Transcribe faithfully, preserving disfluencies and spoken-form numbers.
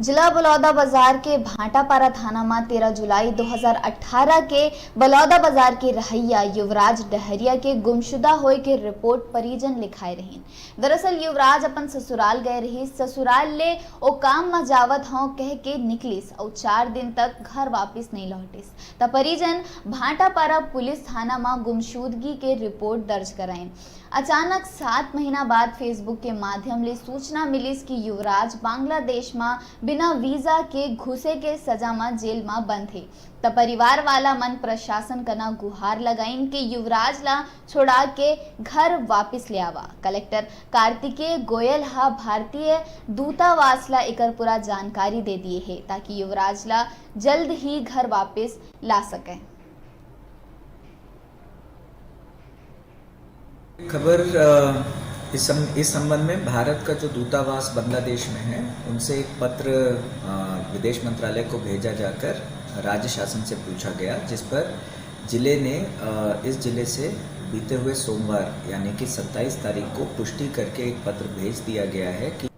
जिला बलौदाबाजार के भाटापारा थाना म तेरह जुलाई दो हज़ार अठारह के बलौदाबाजार के रहइया युवराज डहरिया के गुमशुदा होए के रिपोर्ट परिजन लिखाए रहिन। दरअसल युवराज अपन ससुराल गए रहिस, ससुराल ले ओ काम म जावत हंव कह के निकलिस अउ चार दिन तक घर वापिस नइ लौटिस। त परिजन भाटापारा पुलिस थाना म गुमशुदगी के रिपोर्ट दर्ज कराइन। अचानक सात महीना बाद Facebook के माध्यम ले सूचना मिलिस कि युवराज बांग्लादेश म बिना वीजा के घुसे के सजा म जेल म बंद हे। त परिवार वाला मन प्रशासन कना गुहार लगाइन कि युवराज ला छोड़ा के घर वापिस ले आवा। कलेक्टर कार्तिकेय गोयल ह भारतीय दूतावास ला एकर पूरा जानकारी दे दिए हे, ताकि युवराज ला जल्द ही घर वापिस ला सके। खबर, अ, इस सम-, इस संबंध में भारत का जो दूतावास बांग्लादेश में है, उनसे एक पत्र, अ, विदेश मंत्रालय को भेजा जाकर राज्य शासन से पूछा गया, जिस पर जिले ने, अ, इस जिले से बीते हुए सोमवार, यानी कि सत्ताईस तारीख को पुष्टि करके एक पत्र भेज दिया गया है कि